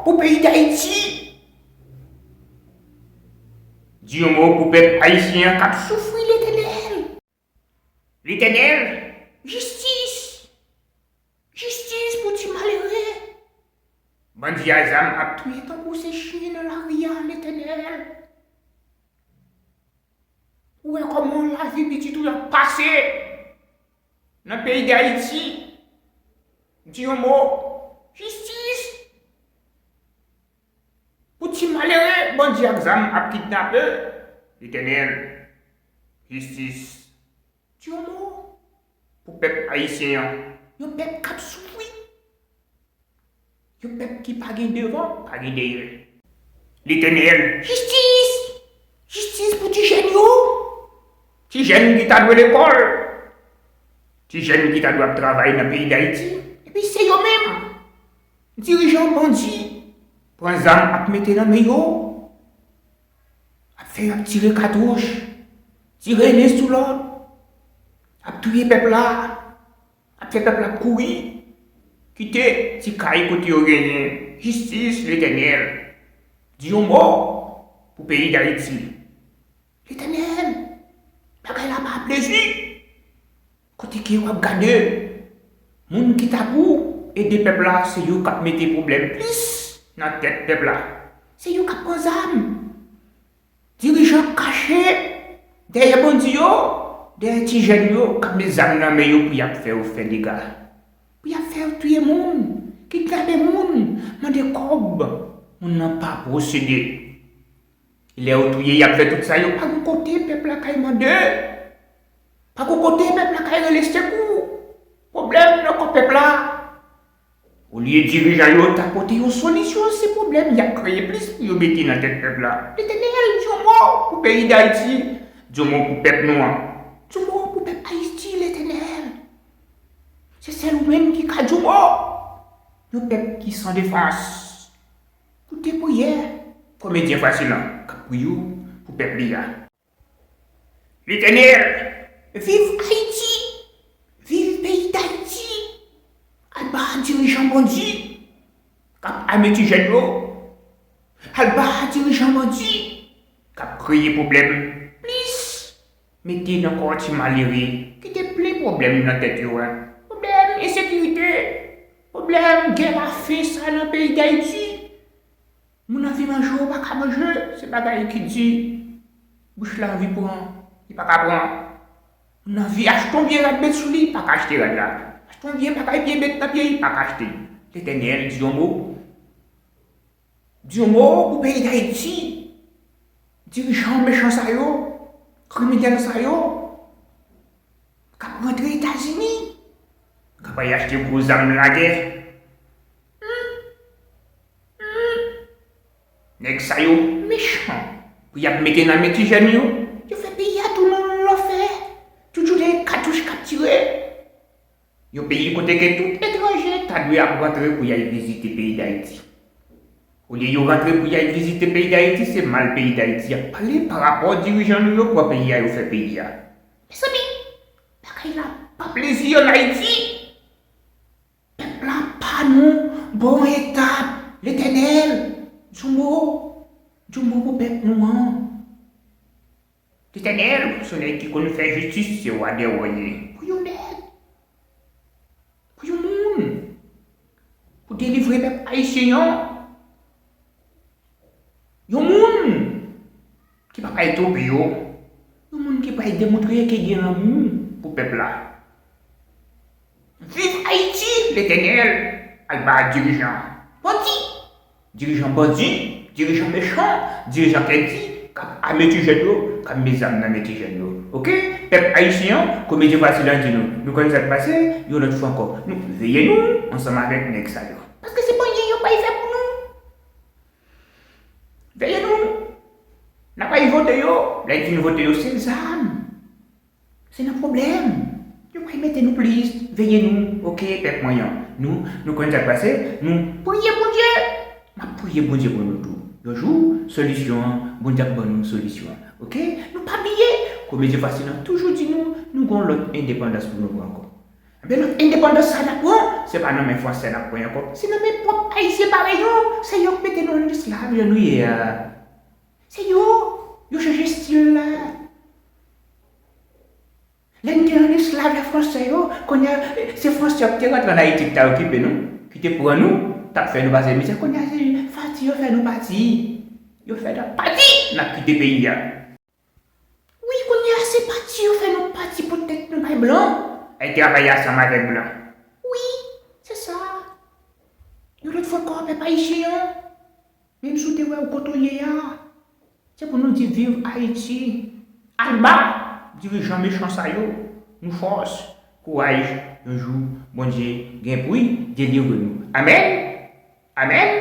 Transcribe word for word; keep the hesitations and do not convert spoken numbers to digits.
pou peyi Dayiti. Di yon mo pou pèp ayisyen an k ap soufri, Letènèl. Letènèl, jistis! Jistis pou ti malere! Bandi a zam ap touye tankou se chen nan lari a, Letènèl. Ou wè kòman lavi pitit ou y ap pase nan peyi Dayiti? Di yon mo, jistis pou ti malere bandi ak zam ap kidnape. Letènèl, jistis. Di yon mo pou pèp ayisyen an, yon pèp k ap soufri, yon pèp ki pa gen devan, pa gen dèyè. Letènèl, jistis! Jistis pou ti jèn yo! Ti jèn ki ta dwe lekòl, ti jèn ki ta dwe ap travay nan peyi Dayiti, epi se yo menm, dirijan bandi, pran zam ap mete nan men yo, ap fè yo ap tire katouch, tire nen sou lòt, ap touye pèp la, ap fè pèp la ap kouri, kite ti kay kote yo genyen. Jistis, Letènèl, di yon mo pou peyi Dayiti. Letènèl, bagay la pa plezi. Kote ke w ap gade, moun ki ta pou ede pèp la, se yo k ap mete pwoblèm plis nan tèt pèp la. Se yo k ap pran zam. Dirijan kache dèyè bandi yo, dèyè ti jèn yo k ap met zam nan men yo pou y ap fè yo fè dega, pou y ap fè yo touye moun, kidnape moun, mande kòb. Moun nan pa posede. Lè yo touye, y ap fè tout sa yo, pa gon kote pèp la kay mande. Pa gon kote pèp la kay rele sekou. Pwoblèm nan kò pèp la. Olye dirijan yo ta pote yon solisyon, se pwoblèm y ap kreye plis pou yo mete nan tèt pèp la. Letènèl, di yon mo pou peyi Dayiti, di yon mo pou pèp nou an, di yon mo pou pèp Ayiti, Letènèl. Se sèl ou menm ki ka di yon mo. Yon pèp ki san defans. Koute priyè komedyen fasil lan k ap priye w pou pèp li a. Letènèl, viv Ayiti! Viv peyi Dayiti! Al ba dirijan bandi k ap ame ti jèn yo. Al ba dirijan bandi k ap kreye pwoblèm plis. Mete nan kò ti malere ki te plen pwoblèm nan tèt yo a. Pwoblèm ensekirite, pwoblèm gè lafen sa nan peyi Dayiti. Moun anvi manje, ou pa ka manje, se bagay ki di. Bouch la anvi pran, li pa ka pran. Moun anvi achte yon vye rad met sou li, li pa ka achte rad la. Achte yon vye bagay pye met nan pye, li pa ka achte. Letènèl, di yon mo. Di yon mo pou peyi Dayiti. Dirijan mechan sa yo, kriminèl sa yo, k ap rantre Etazini, k ap al achte gwo zam lagè. Hmm. Hmm. Nèg sa yo mechan pou y ap mete nan men ti jèn yo. Yo fè peyi a tounen yon lanfè. Toujou gen katouch k ap tire. Yon peyi kote ke tout etranje ta dwe ap rantre pou y al vizite peyi Dayiti. Olye yo rantre pou y al vizite peyi Dayiti, se mal peyi Dayiti ap pale pa rapò dirijan nou yo pran peyi a, yo fè peyi a. Mezanmi, bagay la pa plezi ann Ayiti. Pèp la pa nou bon etap, Letènèl, di yon mo, di yon mo pou pèp nou an. Letènèl, se yon nèg ki konn fè jistis, se wa dè wa ye. Pou yon nèg, pou yon moun, pou delivre pèp ayisyen an, yon moun ki pa pral twonpe yo, yon moun ki pral demontre ke gen lanmou pou pèp la. Viv Ayiti, Letènèl, al ba dirijan bandi, dirijan bandi, dirijan mechan, dirijan kèdi, k ap ame ti jèn yo, k ap met zam nan men ti jèn yo. Oke? Pèp ayisyen an, komedyen fasil lan di nou. Nou konn sa k pase, yon lòt fwa ankò. Nou veye nou ansanm avèk nèg sa yo. Paske se pa anyen yo pral fè pou nou. Veye nou. N ap al vote yo. Lè n fin vote yo, se zam. Se nan pwoblèm. Yo pral mete nou plis. Veye nou. Oke, pèp mwen an. Nou, nou konn sa k pase. Nou priye Bondye. M ap priye Bondye pou nou tou. Yon jou, solisyon an, Bondye ap ban nou solisyon an. Oke? Nou pa bliye, komedyen fasil lan toujou di nou, nou gon lòt endepandans pou nou pran ankò. Enben, lòt endepandans sa n ap pran, Se pa nan men fransè n ap pran ankò. Se nan men pwòp Ayisyen parèy nou. Se yo k mete nou an esklav jan nou ye a. Se yo. Yo chanje estil la. Lè n te an esklav a fransè yo, kounye a, se fransè yo ki te rantre an Ayiti ki t al okipe nou, ki te pran nou, t ap fè nou pase mizè. Kounye a, se pati yo fè nou pati. Yo fè n ap pati, n ap kite peyi a. Wi, kounye a, se pati yo fè nou pati poutèt nou bay blan. Ay travay ansanm avèk blan. Wi, se sa. Yon lòt fwa ankò, pèp ayisyen an, menm si w te wè ou kote w ye a, se pou nou di viv Ayiti. Alba, dirijan mechan sa yo, nou fòs, kouraj, yon jou, Bondye gen pou l delivre nou. Amèn. Amèn.